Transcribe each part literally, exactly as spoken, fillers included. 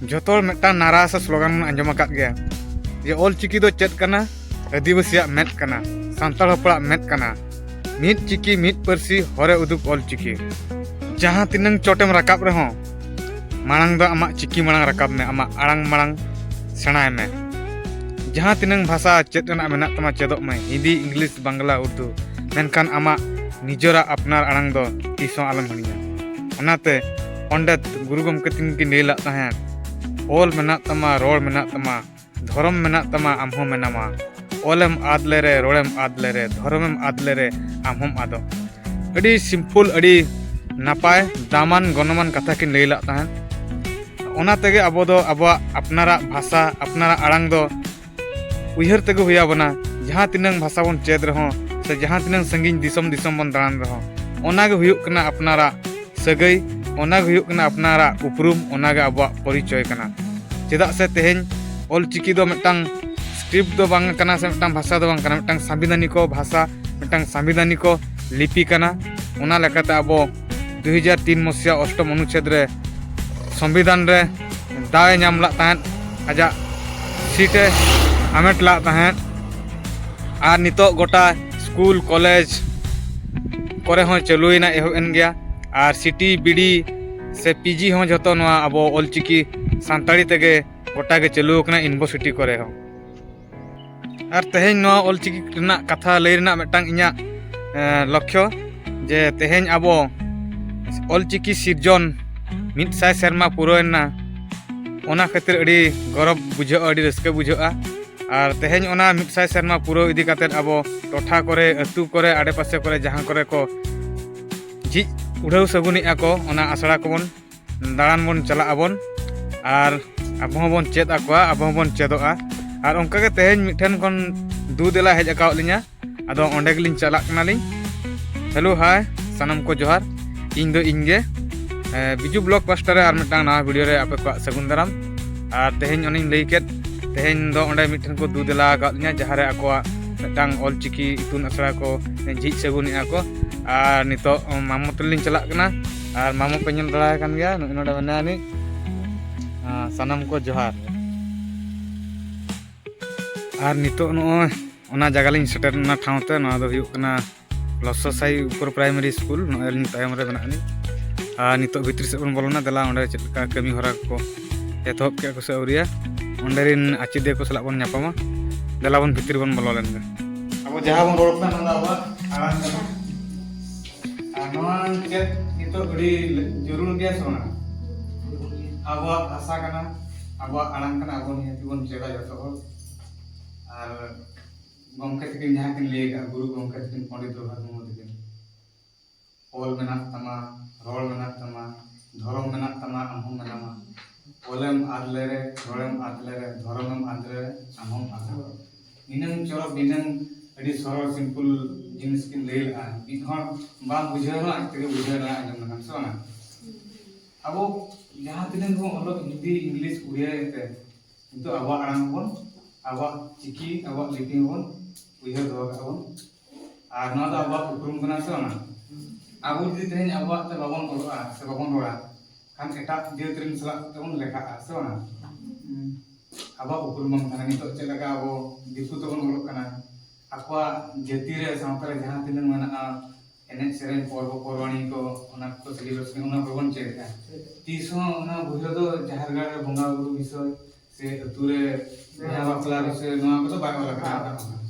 ᱡᱚᱛᱚ ᱦᱚᱲ ᱢᱤᱫᱴᱟᱝ ᱱᱟᱨᱟ ᱥᱮ ᱥᱞᱳᱜᱟᱱ ᱵᱚᱱ ᱟᱸᱡᱚᱢ ᱟᱠᱟᱫ ᱜᱮᱭᱟ ᱡᱮ ᱚᱞ ᱪᱤᱠᱤ ᱫᱚ ᱪᱮᱫ ᱠᱟᱱᱟ? ᱟᱹᱫᱤᱵᱟᱹᱥᱤᱭᱟᱜ ᱢᱮᱫ ᱠᱟᱱᱟ, ᱥᱟᱱᱛᱟᱲ ᱦᱚᱯᱚᱱᱟᱜ ᱢᱮᱫ ᱠᱟᱱᱟ᱾ ᱢᱤᱫ ᱪᱤᱠᱤ ᱢᱤᱫ ᱯᱟᱹᱨᱥᱤ ᱦᱚᱨᱮ ᱩᱫᱩᱜ ᱚᱞ ᱪᱤᱠᱤ᱾ ᱡᱟᱦᱟᱸ ᱛᱤᱱᱟᱹᱝ ᱪᱚᱴᱮᱢ ᱨᱟᱠᱟᱵ ᱨᱮᱦᱚᱸ ᱢᱟᱲᱟᱝ ᱫᱚ ᱟᱢᱟᱜ ᱪᱤᱠᱤ ᱢᱟᱲᱟᱝ ᱨᱟᱠᱟᱵ ᱢᱮ, ᱟᱢᱟᱜ ᱟᱲᱟᱝ ᱢᱟᱲᱟᱝ ᱥᱮᱬᱟᱭ ᱢᱮ᱾ ᱡᱟᱦᱟᱸ ᱛᱤᱱᱟᱹᱝ ᱵᱷᱟᱥᱟ ᱪᱮᱫ ᱨᱮᱱᱟᱜ ᱢᱮᱱᱟᱜ ᱛᱟᱢᱟ ᱪᱮᱫᱚᱜ ᱢᱮ, ᱦᱤᱱᱫᱤ, ᱤᱝᱞᱤᱥ, ᱵᱟᱝᱞᱟ, ᱩᱨᱫᱩ, ᱢᱮᱱᱠᱷᱟᱱ ᱟᱢᱟᱜ ᱱᱤᱡᱮᱨᱟᱜ ᱟᱯᱱᱟᱨ ᱟᱲᱟᱝ ᱫᱚ ᱛᱤᱥ ᱦᱚᱸ ᱟᱞᱚᱢ ᱦᱤᱲᱤᱧᱟ᱾ ᱚᱱᱟᱛᱮ ᱯᱚᱱᱰᱤᱛ ᱜᱩᱨᱩ ᱜᱚᱢᱠᱮ ᱛᱤᱠᱤᱱ ᱠᱤᱱ ᱞᱟᱹᱭ ᱞᱮᱫ ᱛᱟᱦᱮᱸᱫ, "ᱚᱞ ᱢᱮᱱᱟᱜ ᱛᱟᱢᱟ, ᱨᱚᱲ ᱢᱮᱱᱟᱜ ᱛᱟᱢᱟ, ᱫᱷᱚᱨᱚᱢ ᱢᱮᱱᱟᱜ ᱛᱟᱢᱟ, ᱟᱢ ᱦᱚᱸ ᱢᱮᱱᱟᱢᱟ᱾ ᱚᱞᱮᱢ ᱟᱫ ᱞᱮᱨᱮ, ᱨᱚᱲᱮᱢ ᱟᱫ ᱞᱮᱨᱮ, ᱫᱷᱚᱨᱚᱢᱮᱢ ᱟᱫ ᱞᱮᱨᱮ, ᱟᱢ ᱦᱚᱸᱢ ᱟᱫᱚᱜ᱾" ᱟᱹᱰᱤ simple, ᱟᱹᱰᱤ ᱱᱟᱯᱟᱭ, ᱫᱟᱢᱟᱱ, ᱜᱚᱱᱚᱝᱟᱱ ᱠᱟᱛᱷᱟ ᱠᱤᱱ ᱞᱟᱹᱭ ᱞᱮᱫ ᱛᱟᱦᱮᱸᱫ᱾ ᱚᱱᱟ ᱛᱮᱜᱮ ᱟᱵᱚ ᱫᱚ ᱟᱵᱚᱣᱟᱜ ᱟᱯᱱᱟᱨᱟᱜ ᱵᱷᱟᱥᱟ, ᱟᱯᱱᱟᱨᱟᱜ ᱟᱲᱟᱝ ᱫᱚ ᱩᱭᱦᱟᱹᱨ ᱛᱮᱜᱮ ᱦᱩᱭ ᱟᱵᱚᱱᱟ᱾ ᱡᱟᱦᱟᱸ ᱛᱤᱱᱟᱹᱝ ᱵᱷᱟᱥᱟ ᱵᱚᱱ ᱪᱮᱫ ᱨᱮᱦᱚᱸ, ᱥᱮ ᱡᱟᱦᱟᱸ ᱛᱤᱱᱟᱹᱝ ᱥᱟᱺᱜᱤᱧ ᱫᱤᱥᱚᱢ ᱫᱤᱥᱚᱢ ᱵᱚᱱ ᱫᱟᱬᱟᱱ ᱨᱮᱦᱚᱸ, ᱚᱱᱟ ᱜᱮ ᱦᱩᱭᱩᱜ ᱠᱟᱱᱟ ᱟᱯᱱᱟᱨᱟᱜ ᱥᱟᱹᱜᱟᱹᱭ, ᱚᱱᱟ ᱜᱮ ᱦᱩᱭᱩᱜ ᱠᱟᱱᱟ ᱟᱯᱱᱟᱨᱟᱜ ᱩᱯᱨᱩᱢ, ᱚᱱᱟ ᱜᱮ ᱟᱵᱚᱣᱟᱜ ᱯᱚᱨᱤᱪᱚᱭ ᱠᱟᱱᱟ᱾ ᱪᱮᱫᱟᱜ ᱥᱮ ᱛᱮᱦᱮᱧ ᱚᱞ ᱪᱤᱠᱤ ᱫᱚ ᱢᱤᱫᱴᱟᱝ script ᱫᱚ ᱵᱟᱝ ᱠᱟᱱᱟ, ᱥᱮ ᱢᱤᱫᱴᱟᱝ ᱵᱷᱟᱥᱟ ᱫᱚ ᱵᱟᱝ ᱠᱟᱱᱟ, ᱢᱤᱫᱴᱟᱝ ᱥᱟᱝᱵᱤᱫᱷᱟᱱᱤᱠᱚ ᱵᱷᱟᱥᱟ, ᱢᱤᱫᱴᱟᱝ ᱥᱟᱝᱵᱤᱫᱷᱟᱱᱤᱠᱚ ᱞᱤᱯᱤ ᱠᱟᱱᱟ᱾ ᱚᱱᱟ ᱞᱮᱠᱟᱛᱮ ᱟᱵᱚ ᱫᱩ ᱦᱟᱡᱟᱨ ᱛᱤᱱ ᱢᱚᱥᱤᱭᱟ ᱚᱥᱴᱚᱢ ᱚᱱᱩᱪᱷᱮᱫ ᱨᱮ ᱥᱚᱝᱵᱤᱫᱷᱟᱱ ᱨᱮ ᱫᱟᱣ ᱮ ᱧᱟᱢ ᱞᱮᱫ ᱛᱟᱦᱮᱸᱫ, ᱟᱡᱟᱜ seat ᱮ ᱦᱟᱢᱮᱴ ᱞᱮᱫ ᱛᱟᱦᱮᱸᱫ᱾ ᱟᱨ ᱱᱤᱛᱚᱜ ᱜᱚᱴᱟ ᱥᱠᱩᱞ, ᱠᱚᱞᱮᱡᱽ ᱠᱚᱨᱮ ᱦᱚᱸ ᱪᱟᱹᱞᱩᱭᱮᱱᱟ, ᱮᱦᱚᱵ ᱮᱱ ᱜᱮᱭᱟ᱾ ᱟᱨ ᱥᱤᱴᱤ, ᱵᱤᱰᱤ ᱥᱮ ᱯᱤᱡᱤ ᱦᱚᱸ ᱡᱷᱚᱛᱚ ᱱᱚᱣᱟ ᱟᱵᱚ ᱚᱞᱪᱤᱠᱤ ᱥᱟᱱᱛᱟᱲᱤ ᱛᱮᱜᱮ ᱜᱚᱴᱟ ᱜᱮ ᱪᱟᱹᱞᱩ ᱟᱠᱟᱱᱟ, university ᱠᱚᱨᱮ ᱦᱚᱸ᱾ ᱟᱨ ᱛᱮᱦᱮᱧ ᱱᱚᱣᱟ ᱚᱞᱪᱤᱠᱤ ᱨᱮᱱᱟᱜ ᱠᱟᱛᱷᱟ ᱞᱟᱹᱭ ᱨᱮᱱᱟᱜ ᱢᱤᱫᱴᱟᱝ ᱤᱧᱟᱹᱜ, ᱮ, ᱞᱚᱠᱠᱷᱚ ᱡᱮ ᱛᱮᱦᱮᱧ ᱟᱵᱚ ᱚᱞᱪᱤᱠᱤ ᱥᱤᱨᱡᱚᱱ ᱢᱤᱫ ᱥᱟᱭ ᱥᱮᱨᱢᱟ ᱯᱩᱨᱟᱹᱣᱮᱱᱟ᱾ ᱚᱱᱟ ᱠᱷᱟᱹᱛᱤᱨ ᱟᱹᱰᱤ ᱜᱚᱨᱚᱵᱽ ᱵᱩᱡᱷᱟᱹᱜᱼᱟ, ᱟᱹᱰᱤ ᱨᱟᱹᱥᱠᱟᱹ ᱵᱩᱡᱷᱟᱹᱜᱼᱟ᱾ ᱟᱨ ᱛᱮᱦᱮᱧ ᱚᱱᱟ ᱢᱤᱫ ᱥᱟᱭ ᱥᱮᱨᱢᱟ ᱯᱩᱨᱟᱹᱣ ᱤᱫᱤ ᱠᱟᱛᱮᱫ ᱟᱵᱚ ᱴᱚᱴᱷᱟ ᱠᱚᱨᱮ, ᱟᱹᱛᱩ ᱠᱚᱨᱮ, ᱟᱰᱮᱯᱟᱥᱮ ᱠᱚᱨᱮ ᱡᱟᱦᱟᱸ ᱠᱚᱨᱮ ᱠᱚ ᱡᱷᱤᱡ ᱩᱰᱷᱟᱹᱣ ᱥᱟᱹᱜᱩᱱᱮᱜᱼᱟ ᱠᱚ, ᱚᱱᱟ ᱟᱥᱲᱟ ᱠᱚᱵᱚᱱ ᱫᱟᱬᱟᱱ ᱵᱚᱱ ᱪᱟᱞᱟᱜ ᱟᱵᱚᱱ᱾ ᱟᱨ ᱟᱵᱚ ᱦᱚᱸᱵᱚᱱ ᱪᱮᱫ ᱟᱠᱚᱣᱟ, ᱟᱵᱚ ᱦᱚᱸᱵᱚᱱ ᱪᱮᱫᱚᱜᱼᱟ᱾ ᱟᱨ ᱚᱱᱠᱟᱜᱮ ᱛᱮᱦᱮᱧ ᱢᱤᱫᱴᱷᱮᱱ ᱠᱷᱚᱱ ᱫᱩ ᱫᱮᱞᱟ ᱦᱮᱡ ᱟᱠᱟᱣᱟᱫ ᱞᱤᱧᱟ, ᱟᱫᱚ ᱚᱸᱰᱮ ᱜᱮᱞᱤᱧ ᱪᱟᱞᱟᱜ ᱠᱟᱱᱟᱞᱤᱧ᱾ Hello, hi, ᱥᱟᱱᱟᱢ ᱠᱚ ᱡᱚᱦᱟᱨ᱾ ᱤᱧ ᱫᱚ ᱤᱧ ᱜᱮ, ᱮ, ᱵᱤᱡᱩ vlog ᱯᱟᱥᱴᱟ ᱨᱮ ᱟᱨ ᱢᱤᱫᱴᱟᱝ ᱱᱟᱣᱟ video ᱨᱮ ᱟᱯᱮ ᱠᱚᱣᱟᱜ ᱥᱟᱹᱜᱩᱱ ᱫᱟᱨᱟᱢ᱾ ᱟᱨ ᱛᱮᱦᱮᱧ ᱚᱱᱮᱧ ᱞᱟᱹᱭ ᱠᱮᱫ, ᱛᱮᱦᱮᱧ ᱫᱚ ᱚᱸᱰᱮ ᱢᱤᱫᱴᱷᱮᱱ ᱠᱚ ᱫᱩ ᱫᱮᱞᱟ ᱟᱠᱟᱫ ᱞᱤᱧᱟ, ᱡᱟᱦᱟᱸ ᱨᱮ ᱟᱠᱚᱣᱟᱜ ᱢᱤᱫᱴᱟᱝ ᱚᱞᱪᱤᱠᱤ ᱤᱛᱩᱱ ᱟᱥᱲᱟ ᱠᱚ ᱡᱷᱤᱡ ᱥᱟᱹᱜᱩᱱᱮᱜᱼᱟ ᱠᱚ᱾ ᱟᱨ ᱱᱤᱛᱚᱜ ᱢᱟᱢᱚ ᱛᱟᱹᱞᱤᱧ ᱪᱟᱞᱟᱜ ᱠᱟᱱᱟ᱾ ᱟᱨ ᱢᱟᱢᱚ ᱯᱮ ᱧᱮᱞ ᱫᱟᱲᱮᱭᱟᱭ ᱠᱟᱱ ᱜᱮᱭᱟ, ᱱᱩᱭ ᱱᱚᱰᱮ ᱢᱮᱱᱟᱭᱟ ᱱᱩᱭ᱾ ᱥᱟᱱᱟᱢ ᱠᱚ ᱡᱚᱦᱟᱨ᱾ ᱟᱨ ᱱᱤᱛᱚᱜ ᱱᱚᱜᱼᱚᱭ ᱚᱱᱟ ᱡᱟᱭᱜᱟ ᱞᱤᱧ ᱥᱮᱴᱮᱨ ᱮᱱᱟ ᱴᱷᱟᱶ ᱛᱮ᱾ ᱱᱚᱣᱟ ᱫᱚ ᱦᱩᱭᱩᱜ ᱠᱟᱱᱟ ᱞᱚᱥᱚᱥᱟᱭ ᱩᱯᱚᱨ ᱯᱨᱟᱭᱢᱟᱨᱤ ᱥᱠᱩᱞ᱾ ᱱᱚᱜᱼᱚᱭ ᱟᱹᱞᱤᱧ ᱛᱟᱭᱚᱢ ᱨᱮ ᱢᱮᱱᱟᱜ ᱞᱤᱧ᱾ ᱟᱨ ᱱᱤᱛᱚᱜ ᱵᱷᱤᱛᱨᱤ ᱥᱮᱫ ᱵᱚᱱ ᱵᱚᱞᱚᱱᱟ᱾ ᱫᱮᱞᱟ, ᱚᱸᱰᱮ ᱪᱮᱫ ᱞᱮᱠᱟ ᱠᱟᱹᱢᱤ ᱦᱚᱨᱟ ᱠᱚ ᱮᱛᱚᱦᱚᱵ ᱠᱮᱫᱼᱟ ᱠᱚ ᱥᱮ ᱟᱹᱣᱨᱤᱭᱟ, ᱚᱸᱰᱮ ᱨᱮᱱ ᱟᱪᱮᱫᱤᱭᱟᱹ ᱠᱚ ᱥᱟᱞᱟᱜ ᱵᱚᱱ ᱧᱟᱯᱟᱢᱟ᱾ ᱫᱮᱞᱟ ᱵᱚᱱ ᱵᱷᱤᱛᱨᱤ ᱵᱚᱱ ᱵᱚᱞᱚ ᱞᱮᱱ ᱜᱮ᱾ ᱟᱵᱚ ᱡᱟᱦᱟᱸ ᱵᱚᱱ ᱨᱚᱲ ᱠᱟᱱᱟ, ᱱᱚᱣᱟ ᱫᱚ ᱟᱵᱚᱣᱟᱜ ᱟᱲᱟᱝ ᱠᱟᱱᱟ᱾ ᱟᱨ ᱱᱚᱣᱟ ᱪᱮᱫ ᱱᱤᱛᱚᱜ ᱟᱹᱰᱤ ᱡᱟᱹᱨᱩᱲ ᱜᱮᱭᱟ ᱥᱮ ᱵᱟᱝ? ᱟᱵᱚᱣᱟᱜ ᱵᱷᱟᱥᱟ ᱠᱟᱱᱟ, ᱟᱵᱚᱣᱟᱜ ᱟᱲᱟᱝ ᱠᱟᱱᱟ, ᱟᱵᱚ ᱱᱤᱦᱟᱹᱛ ᱵᱚᱱ ᱪᱮᱫᱟ ᱡᱚᱛᱚ ᱦᱚᱲ᱾ ᱟᱨ ᱜᱚᱢᱠᱮ ᱛᱟᱹᱠᱤᱱ ᱡᱟᱦᱟᱸ ᱠᱤᱱ ᱞᱟᱹᱭ ᱟᱠᱟᱫ, ᱜᱩᱨᱩ ᱜᱚᱢᱠᱮ ᱛᱟᱹᱠᱤᱱ, ᱯᱚᱱᱰᱤᱛ ᱨᱚᱜᱷᱩᱱᱟᱛᱷ ᱢᱩᱨᱢᱩ ᱛᱟᱹᱠᱤᱱ, "ᱚᱞ ᱢᱮᱱᱟᱜ ᱛᱟᱢᱟ, ᱨᱚᱲ ᱢᱮᱱᱟᱜ ᱛᱟᱢᱟ, ᱫᱷᱚᱨᱚᱢ ᱢᱮᱱᱟᱜ ᱛᱟᱢᱟ, ᱟᱢ ᱦᱚᱸᱢ ᱢᱮᱱᱟᱢᱟ᱾ ᱚᱞᱮᱢ ᱟᱫ ᱞᱮᱨᱮ, ᱨᱚᱲᱮᱢ ᱟᱫ ᱞᱮᱨᱮ, ᱫᱷᱚᱨᱚᱢᱮᱢ ᱟᱫ ᱞᱮᱨᱮ, ᱟᱢ ᱦᱚᱸᱢ ᱟᱫᱚᱜ᱾" ᱱᱤᱱᱟᱹᱝ ᱪᱚᱨᱚᱠ, ᱱᱤᱱᱟᱹᱝ ᱟᱹᱰᱤ ᱥᱚᱨᱚᱞ, simple ᱡᱤᱱᱤᱥ ᱠᱤᱱ ᱞᱟᱹᱭ ᱞᱮᱫᱼᱟ᱾ ᱢᱤᱫ ᱦᱚᱲ ᱵᱟᱢ ᱵᱩᱡᱷᱟᱹᱣ ᱨᱮᱦᱚᱸ ᱟᱡ ᱛᱮᱜᱮ ᱵᱩᱡᱷᱟᱹᱣ ᱮᱱᱟ, ᱟᱸᱡᱚᱢ ᱞᱮᱠᱷᱟᱱ, ᱥᱮ ᱵᱟᱝᱟ? ᱟᱵᱚ ᱡᱟᱦᱟᱸ ᱛᱤᱱᱟᱹᱜ ᱵᱚᱱ ᱚᱞᱚᱜ, ᱦᱤᱱᱫᱤ, ᱤᱝᱞᱤᱥ, ᱩᱲᱤᱭᱟ ᱛᱮ, ᱠᱤᱱᱛᱩ ᱟᱵᱚᱣᱟᱜ ᱟᱲᱟᱝ ᱵᱚᱱ, ᱟᱵᱚᱣᱟᱜ ᱪᱤᱠᱤ, ᱟᱵᱚᱣᱟᱜ ᱞᱤᱯᱤ ᱦᱚᱸᱵᱚᱱ ᱩᱭᱦᱟᱹᱨ ᱫᱚᱦᱚ ᱠᱟᱜᱼᱟ ᱵᱚᱱ᱾ ᱟᱨ ᱱᱚᱣᱟ ᱫᱚ ᱟᱵᱚᱣᱟᱜ ᱩᱯᱨᱩᱢ ᱠᱟᱱᱟ, ᱥᱮ ᱵᱟᱝᱟ? ᱟᱵᱚ ᱡᱩᱫᱤ ᱛᱮᱦᱮᱧ ᱟᱵᱚᱣᱟᱜ ᱛᱮ ᱵᱟᱵᱚᱱ ᱚᱞᱚᱜᱼᱟ ᱥᱮ ᱵᱟᱵᱚᱱ ᱨᱚᱲᱟ, ᱠᱷᱟᱱ ᱮᱴᱟᱜ ᱡᱟᱹᱛ ᱨᱮᱱ ᱥᱟᱞᱟᱜ ᱛᱮᱵᱚᱱ ᱞᱮᱠᱷᱟᱜᱼᱟ, ᱥᱮ ᱵᱟᱝᱟ? ᱟᱵᱚᱣᱟᱜ ᱩᱯᱨᱩᱢ ᱵᱟᱝ ᱛᱟᱦᱮᱱᱟ᱾ ᱱᱤᱛᱚᱜ ᱪᱮᱫ ᱞᱮᱠᱟ ᱟᱵᱚ ᱫᱤᱠᱩ ᱛᱮᱵᱚᱱ ᱚᱞᱚᱜ ᱠᱟᱱᱟ, ᱟᱠᱚᱣᱟᱜ ᱡᱟᱹᱛᱤ ᱨᱮ, ᱥᱟᱶᱛᱟ ᱨᱮ ᱡᱟᱦᱟᱸ ᱛᱤᱱᱟᱹᱜ ᱢᱮᱱᱟᱜᱼᱟ, ᱮᱱᱮᱡ ᱥᱮᱨᱮᱧ, ᱯᱚᱨᱵᱚ ᱯᱚᱨᱵᱟᱱᱤ ᱠᱚ, ᱚᱱᱟ ᱠᱚ celebration, ᱚᱱᱟ ᱠᱚ ᱵᱟᱵᱚᱱ ᱪᱮᱫ ᱮᱫᱟ᱾ ᱛᱤᱥ ᱦᱚᱸ ᱚᱱᱟ ᱵᱚᱦᱤ ᱨᱮᱫᱚ ᱡᱟᱦᱮᱨ ᱜᱟᱲ ᱨᱮ ᱵᱚᱸᱜᱟ ᱵᱩᱨᱩ ᱵᱤᱥᱚᱭ ᱥᱮ ᱟᱹᱛᱩ ᱨᱮ ᱵᱤᱦᱟ ᱵᱟᱯᱞᱟ ᱵᱤᱥᱚᱭ, ᱱᱚᱣᱟ ᱠᱚᱫᱚ ᱵᱟᱭ ᱚᱞ ᱟᱠᱟᱫᱟ᱾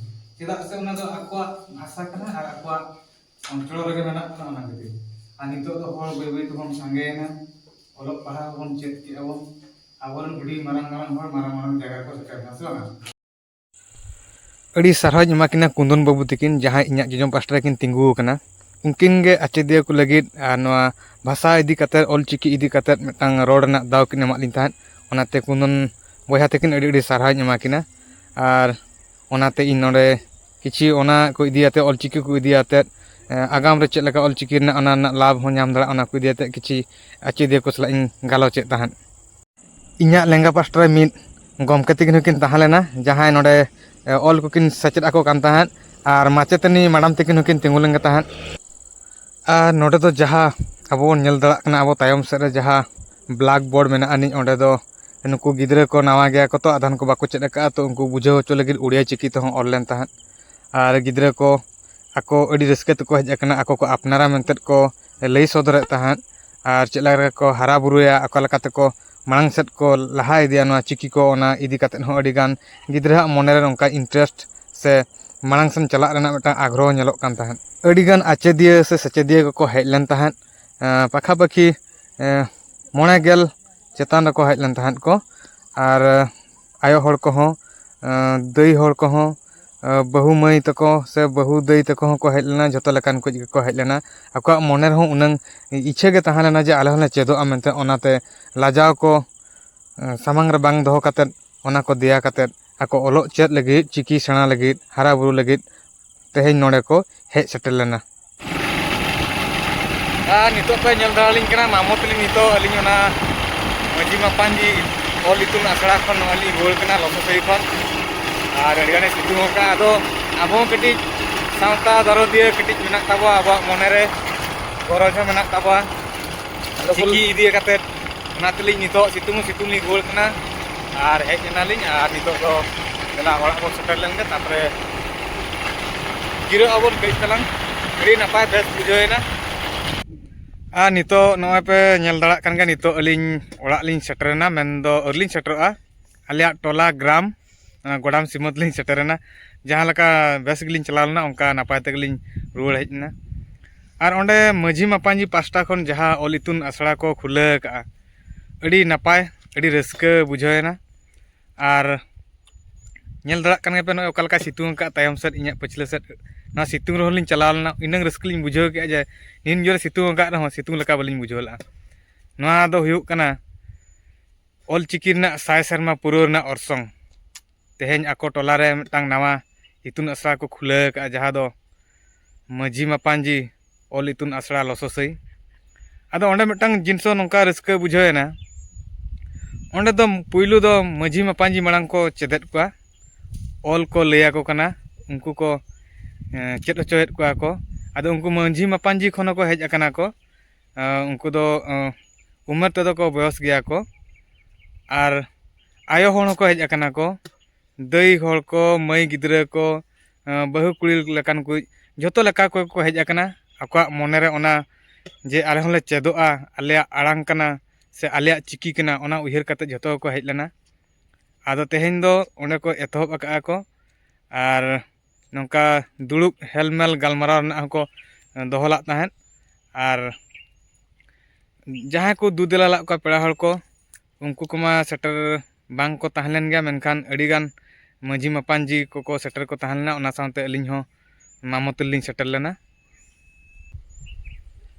ᱪᱮᱫᱟᱜ ᱥᱮ ᱚᱱᱟ ᱫᱚ ᱟᱠᱚᱣᱟᱜ ᱵᱷᱟᱥᱟ ᱠᱟᱱᱟ ᱟᱨ ᱟᱠᱚᱣᱟᱜ ᱚᱱᱪᱚᱞ ᱨᱮᱜᱮ ᱢᱮᱱᱟᱜ ᱠᱚᱣᱟ, ᱚᱱᱟ ᱠᱷᱟᱹᱛᱤᱨ᱾ ᱟᱨ ᱱᱤᱛᱚᱜ ᱫᱚ ᱦᱚᱲ ᱵᱟᱹᱭ ᱵᱟᱹᱭ ᱛᱮᱵᱚᱱ ᱥᱟᱸᱜᱮᱭᱮᱱᱟ, ᱚᱞᱚᱜ ᱯᱟᱲᱦᱟᱣ ᱵᱚᱱ ᱪᱮᱫ ᱠᱮᱜᱼᱟ ᱵᱚᱱ, ᱟᱵᱚᱨᱮᱱ ᱟᱹᱰᱤ ᱢᱟᱨᱟᱝ ᱢᱟᱨᱟᱝ ᱦᱚᱲ ᱢᱟᱨᱟᱝ ᱢᱟᱨᱟᱝ ᱡᱟᱭᱜᱟ ᱨᱮᱠᱚ ᱥᱮᱴᱮᱨ ᱮᱱᱟ, ᱥᱮ ᱵᱟᱝᱟ? ᱟᱹᱰᱤ ᱥᱟᱨᱦᱟᱣᱤᱧ ᱮᱢᱟ ᱠᱤᱱᱟ ᱠᱩᱸᱫᱚᱱ ᱵᱟᱹᱵᱩ ᱛᱟᱹᱠᱤᱱ, ᱡᱟᱦᱟᱸᱭ ᱤᱧᱟᱹᱜ ᱡᱚᱡᱚᱢ ᱯᱟᱥᱴᱟ ᱨᱮᱠᱤᱱ ᱛᱤᱸᱜᱩ ᱟᱠᱟᱱᱟ᱾ ᱩᱱᱠᱤᱱ ᱜᱮ ᱟᱪᱮᱫᱤᱭᱟᱹ ᱠᱚ ᱞᱟᱹᱜᱤᱫ ᱟᱨ ᱱᱚᱣᱟ ᱵᱷᱟᱥᱟ ᱤᱫᱤ ᱠᱟᱛᱮᱫ, ᱚᱞ ᱪᱤᱠᱤ ᱤᱫᱤ ᱠᱟᱛᱮᱫ ᱢᱤᱫᱴᱟᱝ ᱨᱚᱲ ᱨᱮᱱᱟᱜ ᱫᱟᱣ ᱠᱤᱱ ᱮᱢᱟᱫ ᱞᱤᱧ ᱛᱟᱦᱮᱸᱫ᱾ ᱚᱱᱟᱛᱮ ᱠᱩᱸᱫᱚᱱ ᱵᱚᱭᱦᱟ ᱛᱟᱹᱠᱤᱱ ᱟᱹᱰᱤ ᱟᱹᱰᱤ ᱥᱟᱨᱦᱟᱣᱤᱧ ᱮᱢᱟ ᱠᱤᱱᱟ᱾ ᱟᱨ ᱚᱱᱟᱛᱮ ᱤᱧ ᱱᱚᱰᱮ ᱠᱤᱪᱷᱤ ᱚᱱᱟ ᱠᱚ ᱤᱫᱤ ᱟᱛᱮ, ᱚᱞ ᱪᱤᱠᱤ ᱠᱚ ᱤᱫᱤ ᱟᱛᱮᱫ, ᱮ, ᱟᱜᱟᱢ ᱨᱮ ᱪᱮᱫ ᱞᱮᱠᱟ ᱚᱞ ᱪᱤᱠᱤ ᱨᱮᱱᱟᱜ, ᱚᱱᱟ ᱨᱮᱱᱟᱜ ᱞᱟᱵᱷ ᱦᱚᱸ ᱧᱟᱢ ᱫᱟᱲᱮᱭᱟᱜᱼᱟ, ᱚᱱᱟ ᱠᱚ ᱤᱫᱤ ᱟᱛᱮᱫ ᱠᱤᱪᱷᱤ ᱟᱪᱮᱫᱤᱭᱟᱹ ᱠᱚ ᱥᱟᱞᱟᱜ ᱤᱧ ᱜᱟᱞᱚᱪᱮᱫ ᱛᱟᱦᱮᱸᱫ᱾ ᱤᱧᱟᱹᱜ ᱞᱮᱸᱜᱟ ᱯᱟᱥᱴᱟ ᱨᱮ ᱢᱤᱫ ᱜᱚᱢᱠᱮ ᱛᱟᱹᱠᱤᱱ ᱦᱚᱸᱠᱤᱱ ᱛᱟᱦᱮᱸ ᱞᱮᱱᱟ, ᱡᱟᱦᱟᱸᱭ ᱱᱚᱰᱮ, ᱮ, ᱚᱞ ᱠᱚᱠᱤᱱ ᱥᱮᱪᱮᱫ ᱟᱠᱚ ᱠᱟᱱ ᱛᱟᱦᱮᱸᱫ, ᱟᱨ ᱢᱟᱪᱮᱛᱟᱹᱱᱤ ᱢᱟᱰᱟᱢ ᱛᱟᱹᱠᱤᱱ ᱦᱚᱸᱠᱤᱱ ᱛᱤᱸᱜᱩ ᱞᱮᱱ ᱜᱮ ᱛᱟᱦᱮᱸᱫ᱾ ᱟᱨ ᱱᱚᱰᱮ ᱫᱚ ᱡᱟᱦᱟᱸ ᱟᱵᱚ ᱵᱚᱱ ᱧᱮᱞ ᱫᱟᱲᱮᱭᱟᱜ ᱠᱟᱱᱟ, ᱟᱵᱚ ᱛᱟᱭᱚᱢ ᱥᱮᱫ ᱨᱮ ᱡᱟᱦᱟᱸ ᱵᱞᱟᱠ ᱵᱳᱨᱰ ᱢᱮᱱᱟᱜ ᱟᱹᱱᱤᱡ, ᱚᱸᱰᱮ ᱫᱚ ᱱᱩᱠᱩ ᱜᱤᱫᱽᱨᱟᱹ ᱠᱚ ᱱᱟᱣᱟ ᱜᱮᱭᱟ ᱠᱚ ᱛᱚ, ᱟᱫᱷᱟᱱ ᱠᱚ ᱵᱟᱠᱚ ᱪᱮᱫ ᱟᱠᱟᱫᱼᱟ, ᱛᱚ ᱩᱱᱠᱩ ᱵᱩᱡᱷᱟᱹᱣ ᱦᱚᱪᱚ ᱞᱟᱹᱜᱤᱫ ᱩᱲᱤᱭᱟ ᱪᱤᱠᱤ ᱛᱮᱦᱚᱸ ᱚᱞ ᱞᱮᱱ ᱛᱟᱦᱮᱸᱫ᱾ ᱟᱨ ᱜᱤᱫᱽᱨᱟᱹ ᱠᱚ ᱟᱠᱚ ᱟᱹᱰᱤ ᱨᱟᱹᱥᱠᱟᱹ ᱛᱮᱠᱚ ᱦᱮᱡ ᱟᱠᱟᱱᱟ, ᱟᱠᱚ ᱠᱚ ᱟᱯᱱᱟᱨᱟ ᱢᱮᱱᱛᱮᱫ ᱠᱚ ᱞᱟᱹᱭ ᱥᱚᱫᱚᱨᱮᱫ ᱛᱟᱦᱮᱸᱫ᱾ ᱟᱨ ᱪᱮᱫ ᱞᱮᱠᱟ ᱠᱚ ᱦᱟᱨᱟ ᱵᱩᱨᱩᱭᱟ, ᱚᱠᱟ ᱞᱮᱠᱟ ᱛᱮᱠᱚ ᱢᱟᱲᱟᱝ ᱥᱮᱫ ᱠᱚ ᱞᱟᱦᱟ ᱤᱫᱤᱭᱟ ᱱᱚᱣᱟ ᱪᱤᱠᱤ ᱠᱚ, ᱚᱱᱟ ᱤᱫᱤ ᱠᱟᱛᱮᱫ ᱦᱚᱸ ᱟᱹᱰᱤ ᱜᱟᱱ ᱜᱤᱫᱽᱨᱟᱹᱣᱟᱜ ᱢᱚᱱᱮᱨᱮ ᱱᱚᱝᱠᱟ ᱤᱱᱴᱟᱨᱮᱥᱴ ᱥᱮ ᱢᱟᱲᱟᱝ ᱥᱮᱱ ᱪᱟᱞᱟᱜ ᱨᱮᱱᱟᱜ ᱢᱤᱫᱴᱟᱝ ᱟᱜᱽᱨᱚᱦᱚ ᱧᱮᱞᱚᱜ ᱠᱟᱱ ᱛᱟᱦᱮᱸᱫ᱾ ᱟᱹᱰᱤ ᱜᱟᱱ ᱟᱪᱮᱫᱤᱭᱟᱹ ᱥᱮ ᱥᱮᱪᱮᱫᱤᱭᱟᱹ ᱠᱚᱠᱚ ᱦᱮᱡ ᱞᱮᱱ ᱛᱟᱦᱮᱸᱫ᱾ ᱮᱸ, ᱯᱟᱠᱷᱟᱯᱟᱠᱷᱤ, ᱮᱸ, ᱢᱚᱬᱮ ᱜᱮᱞ ᱪᱮᱛᱟᱱ ᱨᱮᱠᱚ ᱦᱮᱡ ᱞᱮᱱ ᱛᱟᱦᱮᱸᱫ ᱠᱚ᱾ ᱟᱨ, ᱮᱸ, ᱟᱭᱳ ᱦᱚᱲ ᱠᱚᱦᱚᱸ, ᱮᱸ, ᱫᱟᱹᱭ ᱦᱚᱲ ᱠᱚᱦᱚᱸ, ᱮᱸ, ᱵᱟᱹᱦᱩ ᱢᱟᱹᱭ ᱛᱟᱠᱚ ᱥᱮ ᱵᱟᱹᱦᱩ ᱫᱟᱹᱭ ᱛᱟᱠᱚ ᱦᱚᱸᱠᱚ ᱦᱮᱡ ᱞᱮᱱᱟ᱾ ᱡᱷᱚᱛᱚ ᱞᱮᱠᱟᱱ ᱠᱚ ᱜᱮᱠᱚ ᱦᱮᱡ ᱞᱮᱱᱟ᱾ ᱟᱠᱚᱣᱟᱜ ᱢᱚᱱᱮ ᱨᱮᱦᱚᱸ ᱩᱱᱟᱹᱝ ᱤᱪᱪᱷᱟᱹ ᱜᱮ ᱛᱟᱦᱮᱸ ᱞᱮᱱᱟ ᱡᱮ ᱟᱞᱮ ᱦᱚᱸᱞᱮ ᱪᱮᱫᱚᱜᱼᱟ ᱢᱮᱱᱛᱮ᱾ ᱚᱱᱟᱛᱮ ᱞᱟᱡᱟᱣ ᱠᱚ, ᱮᱸ, ᱥᱟᱢᱟᱝ ᱨᱮ ᱵᱟᱝ ᱫᱚᱦᱚ ᱠᱟᱛᱮᱫ, ᱚᱱᱟ ᱠᱚ ᱫᱮᱭᱟ ᱠᱟᱛᱮᱫ ᱟᱠᱚ ᱚᱞᱚᱜ ᱪᱮᱫ ᱞᱟᱹᱜᱤᱫ, ᱪᱤᱠᱤ ᱥᱮᱬᱟ ᱞᱟᱹᱜᱤᱫ, ᱦᱟᱨᱟ ᱵᱩᱨᱩ ᱞᱟᱹᱜᱤᱫ ᱛᱮᱦᱮᱧ ᱱᱚᱰᱮ ᱠᱚ ᱦᱮᱡ ᱥᱮᱴᱮᱨ ᱞᱮᱱᱟ᱾ ᱟᱨ ᱱᱤᱛᱚᱜ ᱯᱮ ᱧᱮᱞ ᱫᱟᱲᱮᱭᱟᱞᱤᱧ ᱠᱟᱱᱟ, ᱢᱟᱢᱚ ᱛᱟᱹᱞᱤᱧ ᱱᱤᱛᱚᱜ ᱟᱹᱞᱤᱧ ᱚᱱᱟ ᱢᱟᱹᱡᱷᱤ ᱢᱟᱯᱟᱱᱡᱤ ᱚᱞ ᱤᱛᱩᱱ ᱟᱥᱲᱟ ᱠᱷᱚᱱ ᱱᱚᱜᱼᱚᱭ ᱞᱤᱧ ᱨᱩᱣᱟᱹᱲ ᱠᱟᱱᱟ ᱞᱚᱥᱚᱥᱟᱹᱭ ᱠᱷᱚᱱ᱾ ᱟᱨ ᱟᱹᱰᱤ ᱜᱟᱱᱮ ᱥᱤᱛᱩᱝ ᱟᱠᱟᱫᱼᱟ᱾ ᱟᱫᱚ ᱟᱵᱚ ᱦᱚᱸ ᱠᱟᱹᱴᱤᱡ ᱥᱟᱶᱛᱟ ᱫᱚᱨᱚᱫᱤᱭᱟᱹ ᱠᱟᱹᱴᱤᱡ ᱢᱮᱱᱟᱜ ᱛᱟᱵᱚᱣᱟ, ᱟᱵᱚᱣᱟᱜ ᱢᱚᱱᱮᱨᱮ ᱜᱚᱨᱚᱡᱽ ᱦᱚᱸ ᱢᱮᱱᱟᱜ ᱛᱟᱵᱚᱣᱟ ᱟᱫᱚ ᱪᱤᱠᱤ ᱤᱫᱤ ᱠᱟᱛᱮᱫ᱾ ᱚᱱᱟ ᱛᱮᱞᱤᱧ ᱱᱤᱛᱚᱜ ᱥᱤᱛᱩᱝ ᱦᱚᱸ ᱥᱤᱛᱩᱝ ᱞᱤᱧ ᱨᱩᱣᱟᱹᱲ ᱠᱟᱱᱟ ᱟᱨ ᱦᱮᱡ ᱮᱱᱟᱞᱤᱧ᱾ ᱟᱨ ᱱᱤᱛᱚᱜ ᱫᱚ ᱫᱮᱞᱟ ᱚᱲᱟᱜ ᱵᱚᱱ ᱥᱮᱴᱮᱨ ᱞᱮᱱ ᱜᱮ, ᱛᱟᱨᱯᱚᱨᱮ ᱡᱤᱨᱟᱹᱜ ᱟᱵᱚᱱ ᱠᱟᱹᱡ ᱛᱟᱞᱟᱝ᱾ ᱟᱹᱰᱤ ᱱᱟᱯᱟᱭ ᱵᱮᱥ ᱵᱩᱡᱷᱟᱹᱣ ᱮᱱᱟ᱾ ᱟᱨ ᱱᱤᱛᱚᱜ ᱱᱚᱜᱼᱚᱭ ᱯᱮ ᱧᱮᱞ ᱫᱟᱲᱮᱭᱟᱜ ᱠᱟᱱ ᱜᱮᱭᱟ, ᱱᱤᱛᱚᱜ ᱟᱹᱞᱤᱧ ᱚᱲᱟᱜ ᱞᱤᱧ ᱥᱮᱴᱮᱨᱮᱱᱟ, ᱢᱮᱱᱫᱚ ᱟᱹᱣᱨᱤ ᱞᱤᱧ ᱥᱮᱴᱮᱨᱚᱜᱼᱟ᱾ ᱟᱞᱮᱭᱟᱜ ᱴᱚᱞᱟ ᱜᱨᱟᱢ, ᱚᱱᱟ ᱜᱚᱰᱟᱢ ᱥᱤᱢᱟᱹ ᱛᱮᱞᱤᱧ ᱥᱮᱴᱮᱨᱮᱱᱟ᱾ ᱡᱟᱦᱟᱸ ᱞᱮᱠᱟ ᱵᱮᱥ ᱜᱮᱞᱤᱧ ᱪᱟᱞᱟᱣ ᱞᱮᱱᱟ, ᱚᱱᱠᱟ ᱱᱟᱯᱟᱭ ᱛᱮᱜᱮᱞᱤᱧ ᱨᱩᱣᱟᱹᱲ ᱦᱮᱡ ᱮᱱᱟ᱾ ᱟᱨ ᱚᱸᱰᱮ ᱢᱟᱹᱡᱷᱤ ᱢᱟᱯᱟᱧᱡᱤ ᱯᱟᱥᱴᱟ ᱠᱷᱚᱱ ᱡᱟᱦᱟᱸ ᱚᱞ ᱤᱛᱩᱱ ᱟᱥᱲᱟ ᱠᱚ ᱠᱷᱩᱞᱟᱹᱣ ᱟᱠᱟᱫᱼᱟ, ᱟᱹᱰᱤ ᱱᱟᱯᱟᱭ, ᱟᱹᱰᱤ ᱨᱟᱹᱥᱠᱟᱹ ᱵᱩᱡᱷᱟᱹᱣ ᱮᱱᱟ᱾ ᱟᱨ ᱧᱮᱞ ᱫᱟᱲᱮᱭᱟᱜ ᱠᱟᱱ ᱜᱮᱭᱟᱯᱮ, ᱱᱚᱜᱼᱚᱭ ᱚᱠᱟ ᱞᱮᱠᱟᱭ ᱥᱤᱛᱩᱝ ᱟᱠᱟᱫ ᱛᱟᱭᱚᱢ ᱥᱮᱫ, ᱤᱧᱟᱹᱜ ᱯᱟᱹᱪᱷᱞᱟᱹ ᱥᱮᱫ᱾ ᱱᱚᱣᱟ ᱥᱤᱛᱩᱝ ᱨᱮᱦᱚᱸ ᱞᱤᱧ ᱪᱟᱞᱟᱣ ᱞᱮᱱᱟ, ᱤᱱᱟᱹᱝ ᱨᱟᱹᱥᱠᱟᱹ ᱞᱤᱧ ᱵᱩᱡᱷᱟᱹᱣ ᱠᱮᱫᱼᱟ ᱡᱮ ᱱᱤᱱ ᱡᱳᱨᱮ ᱥᱤᱛᱩᱝ ᱟᱠᱟᱫ ᱨᱮᱦᱚᱸ ᱥᱤᱛᱩᱝ ᱞᱮᱠᱟ ᱵᱟᱹᱞᱤᱧ ᱵᱩᱡᱷᱟᱹᱣ ᱞᱮᱫᱼᱟ᱾ ᱱᱚᱣᱟ ᱫᱚ ᱦᱩᱭᱩᱜ ᱠᱟᱱᱟ ᱚᱞ ᱪᱤᱠᱤ ᱨᱮᱱᱟᱜ ᱥᱟᱭ ᱥᱮᱨᱢᱟ ᱯᱩᱨᱟᱹᱣ ᱨᱮᱱᱟᱜ ᱚᱨᱥᱚᱝ᱾ ᱛᱮᱦᱮᱧ ᱟᱠᱚ ᱴᱚᱞᱟ ᱨᱮ ᱢᱤᱫᱴᱟᱝ ᱱᱟᱣᱟ ᱤᱛᱩᱱ ᱟᱥᱲᱟ ᱠᱚ ᱠᱷᱩᱞᱟᱹᱣ ᱟᱠᱟᱫᱼᱟ, ᱡᱟᱦᱟᱸ ᱫᱚ ᱢᱟᱹᱡᱷᱤ ᱢᱟᱯᱟᱧᱡᱤ ᱚᱞ ᱤᱛᱩᱱ ᱟᱥᱲᱟ ᱞᱚᱥᱚᱥᱟᱹᱭ᱾ ᱟᱫᱚ ᱚᱸᱰᱮ ᱢᱤᱫᱴᱟᱝ ᱡᱤᱱᱤᱥ ᱦᱚᱸ ᱱᱚᱝᱠᱟ ᱨᱟᱹᱥᱠᱟᱹ ᱵᱩᱡᱷᱟᱹᱣ ᱮᱱᱟ, ᱚᱸᱰᱮ ᱫᱚ ᱯᱩᱭᱞᱩ ᱫᱚ ᱢᱟᱹᱡᱷᱤ ᱢᱟᱯᱟᱧᱡᱤ ᱢᱟᱲᱟᱝ ᱠᱚ ᱪᱮᱫᱮᱫ ᱠᱚᱣᱟ, ᱚᱞ ᱠᱚ ᱞᱟᱹᱭ ᱟᱠᱚ ᱠᱟᱱᱟ, ᱩᱱᱠᱩ ᱠᱚ, ᱮᱸ, ᱪᱮᱫ ᱦᱚᱪᱚᱭᱮᱫ ᱠᱚᱣᱟ ᱠᱚ᱾ ᱟᱫᱚ ᱩᱱᱠᱩ ᱢᱟᱹᱡᱷᱤ ᱢᱟᱯᱟᱧᱡᱤ ᱠᱷᱚᱱ ᱦᱚᱸᱠᱚ ᱦᱮᱡ ᱟᱠᱟᱱᱟ ᱠᱚ᱾ ᱟᱸ, ᱩᱱᱠᱩ ᱫᱚ, ᱟᱸ, ᱩᱢᱮᱨ ᱛᱮᱫᱚ ᱠᱚ ᱵᱚᱭᱚᱥ ᱜᱮᱭᱟ ᱠᱚ᱾ ᱟᱨ ᱟᱭᱳ ᱦᱚᱲ ᱦᱚᱸᱠᱚ ᱦᱮᱡ ᱟᱠᱟᱱᱟ ᱠᱚ, ᱫᱟᱹᱭ ᱦᱚᱲ ᱠᱚ, ᱢᱟᱹᱭ ᱜᱤᱫᱽᱨᱟᱹ ᱠᱚ, ᱵᱟᱹᱦᱩ ᱠᱩᱲᱤ ᱞᱮᱠᱟᱱ ᱠᱚ, ᱡᱷᱚᱛᱚ ᱞᱮᱠᱟ ᱠᱚ ᱠᱚ ᱦᱮᱡ ᱟᱠᱟᱱᱟ᱾ ᱟᱠᱚᱣᱟᱜ ᱢᱚᱱᱮ ᱨᱮ ᱚᱱᱟ ᱡᱮ ᱟᱞᱮ ᱦᱚᱸᱞᱮ ᱪᱮᱫᱚᱜᱼᱟ, ᱟᱞᱮᱭᱟᱜ ᱟᱲᱟᱝ ᱠᱟᱱᱟ ᱥᱮ ᱟᱞᱮᱭᱟᱜ ᱪᱤᱠᱤ ᱠᱟᱱᱟ, ᱚᱱᱟ ᱩᱭᱦᱟᱹᱨ ᱠᱟᱛᱮ ᱡᱷᱚᱛᱚ ᱜᱮᱠᱚ ᱦᱮᱡ ᱞᱮᱱᱟ᱾ ᱟᱫᱚ ᱛᱮᱦᱮᱧ ᱫᱚ ᱚᱸᱰᱮ ᱠᱚ ᱮᱛᱚᱦᱚᱵ ᱟᱠᱟᱫᱼᱟ ᱠᱚ, ᱟᱨ ᱱᱚᱝᱠᱟ ᱫᱩᱲᱩᱵ ᱦᱮᱞᱢᱮᱞ ᱜᱟᱞᱢᱟᱨᱟᱣ ᱨᱮᱱᱟᱜ ᱦᱚᱸᱠᱚ ᱫᱚᱦᱚ ᱞᱟᱜ ᱛᱟᱦᱮᱸᱫ᱾ ᱟᱨ ᱡᱟᱦᱟᱸᱭ ᱠᱚ ᱫᱩ ᱫᱮᱞᱟ ᱞᱟᱜ ᱠᱚᱣᱟ ᱯᱮᱲᱟ ᱦᱚᱲ ᱠᱚ, ᱩᱱᱠᱩ ᱠᱚᱢᱟ ᱥᱮᱴᱮᱨ ᱵᱟᱝ ᱠᱚ ᱛᱟᱦᱮᱸ ᱞᱮᱱ ᱜᱮᱭᱟ, ᱢᱮᱱᱠᱷᱟᱱ ᱟᱹᱰᱤᱜᱟᱱ ᱢᱟᱹᱡᱷᱤ ᱢᱟᱯᱟᱧᱡᱤ ᱠᱚᱠᱚ ᱥᱮᱴᱮᱨ ᱠᱚ ᱛᱟᱦᱮᱸ ᱞᱮᱱᱟ᱾ ᱚᱱᱟ ᱥᱟᱶᱛᱮ ᱟᱹᱞᱤᱧ ᱦᱚᱸ ᱢᱟᱢᱚᱛᱤ ᱞᱤᱧ ᱥᱮᱴᱮᱨ ᱞᱮᱱᱟ᱾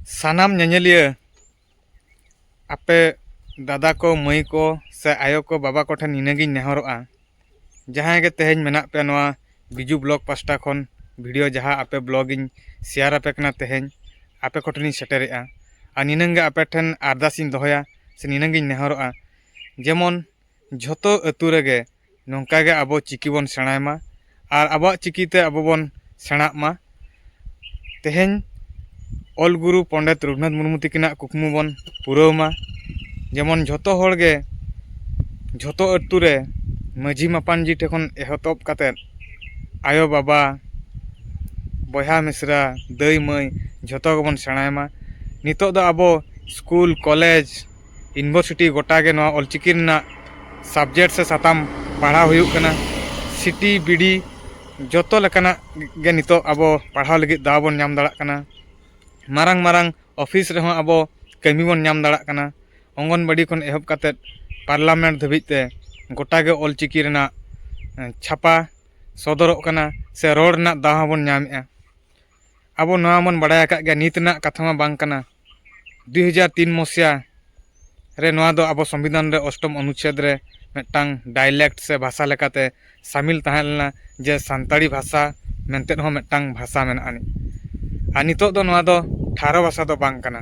ᱥᱟᱱᱟᱢ ᱧᱮᱧᱮᱞᱤᱭᱟᱹ, ᱟᱯᱮ ᱫᱟᱫᱟ ᱠᱚ, ᱢᱟᱹᱭ ᱠᱚ ᱥᱮ ᱟᱭᱳ ᱠᱚ, ᱵᱟᱵᱟ ᱠᱚᱴᱷᱮᱱ ᱱᱤᱱᱟᱹᱜᱤᱧ ᱱᱮᱦᱚᱨᱚᱜᱼᱟ, ᱡᱟᱦᱟᱸᱭ ᱜᱮ ᱛᱮᱦᱮᱧ ᱢᱮᱱᱟᱜ ᱯᱮ ᱱᱚᱣᱟ ᱵᱤᱡᱩ ᱵᱞᱚᱜ ᱯᱟᱥᱴᱟ ᱠᱷᱚᱱ ᱵᱷᱤᱰᱤᱭᱳ ᱡᱟᱦᱟᱸ ᱟᱯᱮ ᱵᱞᱚᱜ ᱤᱧ ᱥᱮᱭᱟᱨ ᱟᱯᱮ ᱠᱟᱱᱟ ᱛᱮᱦᱮᱧ, ᱟᱯᱮ ᱠᱚᱴᱷᱮᱱᱤᱧ ᱥᱮᱴᱮᱨᱮᱜᱼᱟ᱾ ᱟᱨ ᱱᱤᱱᱟᱹᱝ ᱜᱮ ᱟᱯᱮ ᱴᱷᱮᱱ ᱟᱨᱫᱟᱥ ᱤᱧ ᱫᱚᱦᱚᱭᱟ ᱥᱮ ᱱᱤᱱᱟᱹᱝ ᱜᱤᱧ ᱱᱮᱦᱚᱨᱚᱜᱼᱟ, ᱡᱮᱢᱚᱱ ᱡᱷᱚᱛᱚ ᱟᱹᱛᱩ ᱨᱮᱜᱮ ᱱᱚᱝᱠᱟ ᱜᱮ ᱟᱵᱚ ᱪᱤᱠᱤ ᱵᱚᱱ ᱥᱮᱬᱟᱭ ᱢᱟ ᱟᱨ ᱟᱵᱚᱣᱟᱜ ᱪᱤᱠᱤ ᱛᱮ ᱟᱵᱚ ᱵᱚᱱ ᱥᱮᱬᱟᱜ ᱢᱟ᱾ ᱛᱮᱦᱮᱧ ᱚᱞ ᱜᱩᱨᱩ ᱯᱚᱱᱰᱤᱛ ᱨᱚᱜᱷᱩᱱᱟᱛᱷ ᱢᱩᱨᱢᱩ ᱛᱤᱠᱤᱱᱟᱜ ᱠᱩᱠᱢᱩ ᱵᱚᱱ ᱯᱩᱨᱟᱹᱣ ᱢᱟ᱾ ᱡᱮᱢᱚᱱ ᱡᱷᱚᱛᱚ ᱦᱚᱲ ᱜᱮ ᱡᱷᱚᱛᱚ ᱟᱹᱛᱩ ᱨᱮ ᱢᱟᱹᱡᱷᱤ ᱢᱟᱯᱟᱱᱡᱤ ᱴᱷᱮᱱ ᱠᱷᱚᱱ ᱮᱦᱚᱛᱚᱵ ᱠᱟᱛᱮᱫ ᱟᱭᱳ ᱵᱟᱵᱟ, ᱵᱚᱭᱦᱟ ᱢᱤᱥᱨᱟ, ᱫᱟᱹᱭ ᱢᱟᱹᱭ ᱡᱷᱚᱛᱚ ᱜᱮᱵᱚᱱ ᱥᱮᱬᱟᱭ ᱢᱟ᱾ ᱱᱤᱛᱚᱜ ᱫᱚ ᱟᱵᱚ ᱥᱠᱩᱞ, ᱠᱚᱞᱮᱡᱽ, ᱤᱭᱩᱱᱤᱵᱷᱟᱨᱥᱤᱴᱤ ᱜᱚᱴᱟ ᱜᱮ ᱱᱚᱣᱟ ᱚᱞᱪᱤᱠᱤ ᱨᱮᱱᱟᱜ ᱥᱟᱵᱡᱮᱠᱴ ᱥᱮ ᱥᱟᱛᱟᱢ ᱯᱟᱲᱦᱟᱣ ᱦᱩᱭᱩᱜ ᱠᱟᱱᱟ᱾ ᱥᱤᱴᱤ ᱵᱤᱰᱤ ᱡᱚᱛᱚ ᱞᱮᱠᱟᱱᱟᱜ ᱜᱮ ᱱᱤᱛᱚᱜ ᱟᱵᱚ ᱯᱟᱲᱦᱟᱣ ᱞᱟᱹᱜᱤᱫ ᱫᱟᱣ ᱵᱚᱱ ᱧᱟᱢ ᱫᱟᱲᱮᱭᱟᱜ ᱠᱟᱱᱟ᱾ ᱢᱟᱨᱟᱝ ᱢᱟᱨᱟᱝ ᱚᱯᱷᱤᱥ ᱨᱮᱦᱚᱸ ᱟᱵᱚ ᱠᱟᱹᱢᱤ ᱵᱚᱱ ᱧᱟᱢ ᱫᱟᱲᱮᱭᱟᱜ ᱠᱟᱱᱟ᱾ ᱚᱝᱜᱚᱱᱵᱟᱲᱤ ᱠᱷᱚᱱ ᱮᱦᱚᱵ ᱠᱟᱛᱮᱫ ᱯᱟᱨᱞᱟᱢᱮᱱᱴ ᱫᱷᱟᱹᱵᱤᱡ ᱛᱮ ᱜᱚᱴᱟ ᱜᱮ ᱚᱞᱪᱤᱠᱤ ᱨᱮᱱᱟᱜ, ᱮᱸ, ᱪᱷᱟᱯᱟ ᱥᱚᱫᱚᱨᱚᱜ ᱠᱟᱱᱟ ᱥᱮ ᱨᱚᱲ ᱨᱮᱱᱟᱜ ᱫᱟᱣ ᱦᱚᱸᱵᱚᱱ ᱧᱟᱢᱮᱜᱼᱟ᱾ ᱟᱵᱚ ᱱᱚᱣᱟ ᱵᱚᱱ ᱵᱟᱲᱟᱭ ᱟᱠᱟᱫ ᱜᱮᱭᱟ, ᱱᱤᱛ ᱨᱮᱱᱟᱜ ᱠᱟᱛᱷᱟ ᱢᱟ ᱵᱟᱝ ᱠᱟᱱᱟ᱾ ᱫᱩᱭ ᱦᱟᱡᱟᱨ ᱛᱤᱱ ᱢᱚᱥᱤᱭᱟ ᱨᱮ ᱱᱚᱣᱟ ᱫᱚ ᱟᱵᱚ ᱥᱚᱝᱵᱤᱫᱷᱟᱱ ᱨᱮ ᱚᱥᱴᱚᱢ ᱚᱱᱩᱪᱷᱮᱫ ᱨᱮ ᱢᱤᱫᱴᱟᱝ ᱰᱟᱭᱞᱮᱠᱴ ᱥᱮ ᱵᱷᱟᱥᱟ ᱞᱮᱠᱟᱛᱮ ᱥᱟᱢᱤᱞ ᱛᱟᱦᱮᱸ ᱞᱮᱱᱟ, ᱡᱮ ᱥᱟᱱᱛᱟᱲᱤ ᱵᱷᱟᱥᱟ ᱢᱮᱱᱛᱮ ᱦᱚᱸ ᱢᱤᱫᱴᱟᱝ ᱵᱷᱟᱥᱟ ᱢᱮᱱᱟᱜ ᱟᱹᱱᱤᱡ᱾ ᱟᱨ ᱱᱤᱛᱚᱜ ᱫᱚ ᱱᱚᱣᱟ ᱫᱚ ᱴᱷᱟᱨᱚ ᱵᱷᱟᱥᱟ ᱫᱚ ᱵᱟᱝ ᱠᱟᱱᱟ᱾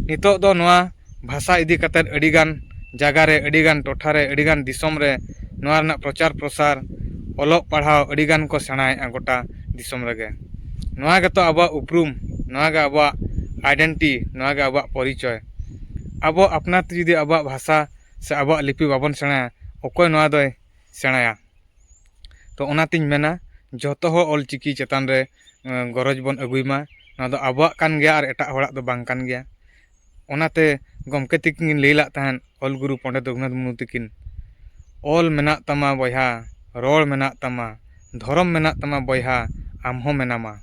ᱱᱤᱛᱚᱜ ᱫᱚ ᱱᱚᱣᱟ ᱵᱷᱟᱥᱟ ᱤᱫᱤ ᱠᱟᱛᱮᱫ ᱟᱹᱰᱤᱜᱟᱱ ᱡᱟᱭᱜᱟ ᱨᱮ, ᱟᱹᱰᱤᱜᱟᱱ ᱴᱚᱴᱷᱟ ᱨᱮ, ᱟᱹᱰᱤᱜᱟᱱ ᱫᱤᱥᱚᱢ ᱨᱮ ᱱᱚᱣᱟ ᱨᱮᱱᱟᱜ ᱯᱨᱚᱪᱟᱨ ᱯᱨᱚᱥᱟᱨ, ᱚᱞᱚᱜ ᱯᱟᱲᱦᱟᱣ ᱟᱹᱰᱤᱜᱟᱱ ᱠᱚ ᱥᱮᱬᱟᱭᱮᱫᱼᱟ ᱜᱚᱴᱟ ᱫᱤᱥᱚᱢ ᱨᱮᱜᱮ᱾ ᱱᱚᱣᱟ ᱜᱮᱛᱚ ᱟᱵᱚᱣᱟᱜ ᱩᱯᱨᱩᱢ, ᱱᱚᱣᱟ ᱜᱮ ᱟᱵᱚᱣᱟᱜ ᱟᱭᱰᱮᱱᱴᱤ, ᱱᱚᱣᱟ ᱜᱮ ᱟᱵᱚᱣᱟᱜ ᱯᱚᱨᱤᱪᱚᱭ᱾ ᱟᱵᱚ ᱟᱯᱱᱟᱨ ᱛᱮ ᱡᱩᱫᱤ ᱟᱵᱚᱣᱟᱜ ᱵᱷᱟᱥᱟ ᱥᱮ ᱟᱵᱚᱣᱟᱜ ᱞᱤᱯᱤ ᱵᱟᱵᱚᱱ ᱥᱮᱬᱟᱭᱟ, ᱚᱠᱚᱭ ᱱᱚᱣᱟ ᱫᱚᱭ ᱥᱮᱬᱟᱭᱟ? ᱛᱚ ᱚᱱᱟᱛᱤᱧ ᱢᱮᱱᱟ, ᱡᱚᱛᱚ ᱦᱚᱲ ᱚᱞ ᱪᱤᱠᱤ ᱪᱮᱛᱟᱱ ᱨᱮ, ᱮᱸ, ᱜᱚᱨᱚᱡᱽ ᱵᱚᱱ ᱟᱹᱜᱩᱭ ᱢᱟ᱾ ᱱᱚᱣᱟ ᱫᱚ ᱟᱵᱚᱣᱟᱜ ᱠᱟᱱ ᱜᱮᱭᱟ ᱟᱨ ᱮᱴᱟᱜ ᱦᱚᱲᱟᱜ ᱫᱚ ᱵᱟᱝ ᱠᱟᱱ ᱜᱮᱭᱟ᱾ ᱚᱱᱟᱛᱮ ᱜᱚᱢᱠᱮ ᱛᱤᱠᱤᱱ ᱞᱟᱹᱭ ᱞᱟᱜ ᱛᱟᱦᱮᱸᱫ, ᱚᱞ ᱜᱩᱨᱩ ᱯᱚᱱᱰᱤᱛ ᱨᱚᱜᱷᱩᱱᱟᱛᱷ ᱢᱩᱨᱢᱩ ᱛᱤᱠᱤᱱ, "ᱚᱞ ᱢᱮᱱᱟᱜ ᱛᱟᱢᱟ ᱵᱚᱭᱦᱟ, ᱨᱚᱲ ᱢᱮᱱᱟᱜ ᱛᱟᱢᱟ, ᱫᱷᱚᱨᱚᱢ ᱢᱮᱱᱟᱜ ᱛᱟᱢᱟ ᱵᱚᱭᱦᱟ, ᱟᱢ ᱦᱚᱸ ᱢᱮᱱᱟᱢᱟ᱾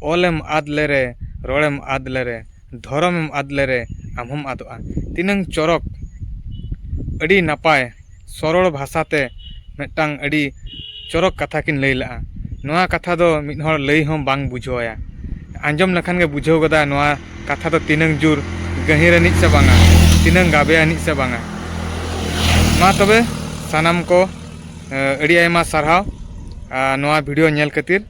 ᱚᱞᱮᱢ ᱟᱫ ᱞᱮᱨᱮ, ᱨᱚᱲᱮᱢ ᱟᱫ ᱞᱮᱨᱮ, ᱫᱷᱚᱨᱚᱢᱮᱢ ᱟᱫ ᱞᱮᱨᱮ, ᱟᱢ ᱦᱚᱸᱢ ᱟᱫᱚᱜᱼᱟ᱾" ᱛᱤᱱᱟᱹᱝ ᱪᱚᱨᱚᱠ, ᱟᱹᱰᱤ ᱱᱟᱯᱟᱭ, ᱥᱚᱨᱚᱲ ᱵᱷᱟᱥᱟᱛᱮ ᱢᱤᱫᱴᱟᱝ ᱟᱹᱰᱤ ᱪᱚᱨᱚᱠ ᱠᱟᱛᱷᱟ ᱠᱤᱱ ᱞᱟᱹᱭ ᱞᱟᱜᱼᱟ᱾ ᱱᱚᱣᱟ ᱠᱟᱛᱷᱟ ᱫᱚ ᱢᱤᱫ ᱦᱚᱲ ᱞᱟᱹᱭ ᱦᱚᱸ ᱵᱟᱝ ᱵᱩᱡᱷᱟᱹᱣᱟᱭᱟ᱾ ᱟᱸᱡᱚᱢ ᱞᱮᱠᱷᱟᱱ ᱜᱮ ᱵᱩᱡᱷᱟᱹᱣ ᱜᱚᱫᱟᱭ ᱱᱚᱣᱟ ᱠᱟᱛᱷᱟ ᱫᱚ ᱛᱤᱱᱟᱹᱝ ᱡᱳᱨ ᱜᱟᱹᱦᱤᱨ ᱟᱹᱱᱤᱡ ᱥᱮ ᱵᱟᱝᱟ, ᱛᱤᱱᱟᱹᱝ ᱜᱟᱵᱮ ᱟᱹᱱᱤᱡ ᱥᱮ ᱵᱟᱝᱟ᱾ ᱢᱟ ᱛᱚᱵᱮ ᱥᱟᱱᱟᱢ ᱠᱚ, ᱮ, ᱟᱹᱰᱤ ᱟᱭᱢᱟ ᱥᱟᱨᱦᱟᱣ, ᱟ, ᱱᱚᱣᱟ video ᱧᱮᱞ ᱠᱷᱟᱹᱛᱤᱨ᱾